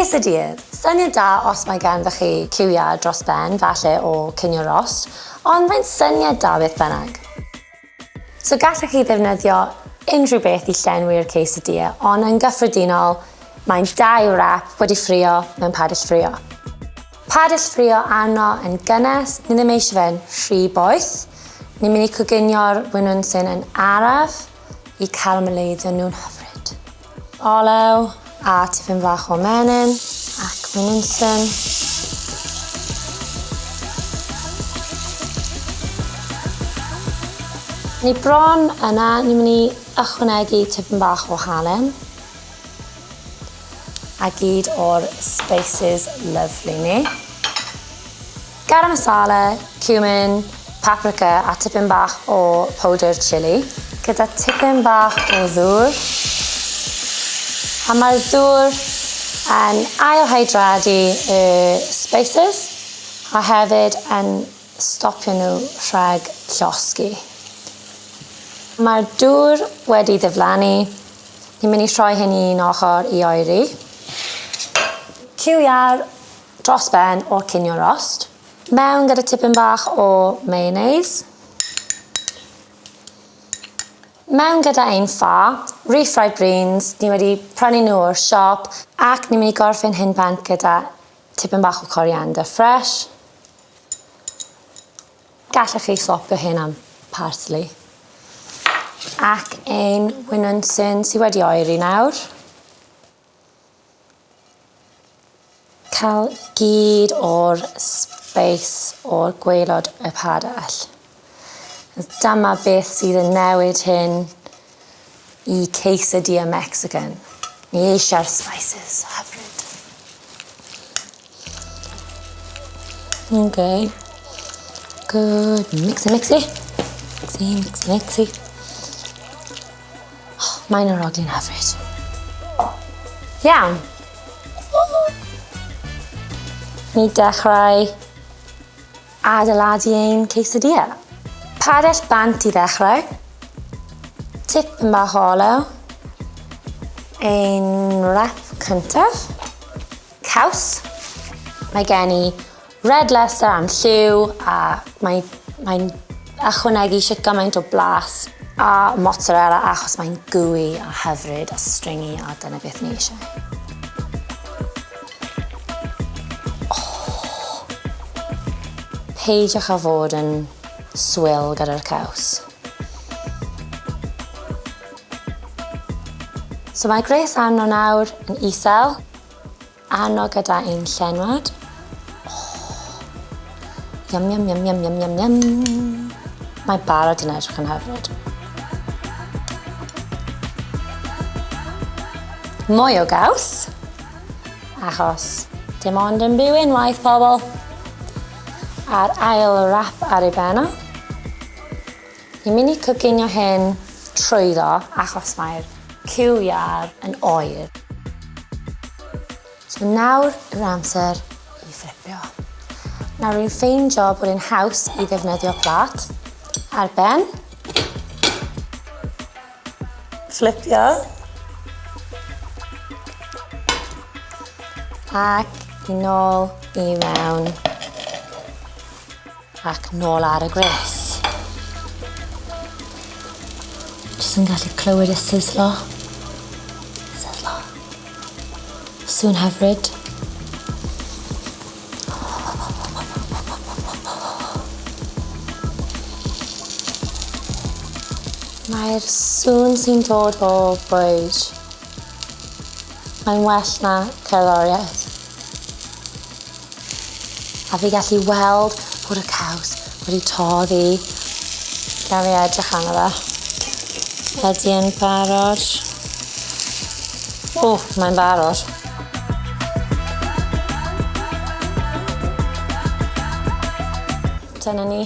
Quesadillas. Syniad da os mae ganddoch chi cyw iâr dros ben, falle o cinio rost, ond mae'n syniad da beth bynnag. So gallech chi ddefnyddio unrhyw beth i llenwi'r quesadilla, ond yn gyffredinol mae'n dau wrap wedi ffrio mewn padell ffrio. Padell ffrio arno yn gynnes, ni ddim eisiau fe'n rhy boeth. Ni'n mynd i coginio'r winwnsyn yn araf i carameleiddio nhw'n hyfryd. Olew a tipyn bach o menyn ac winwnsyn. Ni bron yna, ni'n mynd i ychwanegu tipyn bach o halen a gyd o'r spices lyfli ni. Garam masala, cumin, paprika a tipyn bach o powdr chili. Gyda tipyn bach o ddŵr. A mae'r ddŵr yn ail-hydradu y spices a hefyd yn stopio nhw rhag llosgi. Mae'r dŵr wedi ddiflannu. Ni'n mynd i rhoi hyn i un ochr i oeri. Cyw iâr Dros ben o'r cinio rost. Mewn gyda tipyn bach o mayonnaise. Mewn gyda ein ffa, refried greens, ni wedi prynu nhw o'r siop, ac ni'n mynd i gorffen hyn bant gyda tipyn bach o coriander fresh. Gallech chi swapio hyn am parsley. Ac ein winwnsyn sydd wedi oeri nawr. Cael gyd o'r space o'r gwaelod y padell. Dyma beth sydd yn newid hyn i quesadilla Mexican. Ni eisiau'r spices hyfryd. Okay. Good. Mixy, mixy. Mixy, mixy, mixy. Oh, mae'n arogli'n hyfryd. Iawn. Ni dechrau adeiladu ein quesadilla. Padell bant i ddechrau. Tipyn bach o olew. Ein wrap cyntaf. Caws. Mae gen i Red Leicester am lliw a mae, mae'n ychwanegu shwt gymaint o blas a mozzarella achos mae'n gooey a hyfryd a stringy a dyna beth ni eisiau. Oh. Peidiwch â fod yn swil gyda'r caws. So mae gwres arno nawr yn isel. Arno gyda ein llenwad. Oh. Yum, yum, yum, yum, yum, yum, yum. Mae barod yn edrych yn hyfryd. Mwy o gaws, achos dim ond yn byw unwaith, pobl. A'r ail wrap ar ei ben o. Ni'n mynd i coginio hyn trwyddo achos mae'r cyw iâr yn oer. So nawr yw'r amser i fflipio. Nawr rwy'n ffeindio bod e'n haws i ddefnyddio plât ar ben. Fflipio. Ac i nôl i mewn. Ac nôl ar y gwres. Jyst yn gallu clywed y sizzlo. Sizzlo. Sŵn hyfryd. Mae'r sŵn sy'n dod o bwyd. Mae'n well na cerddoriaeth. A fi gallu weld bod y caws wedi toddi. Ga fi edrych arno fe. Ydy e'n barod? O, mae'n barod. Dyna ni.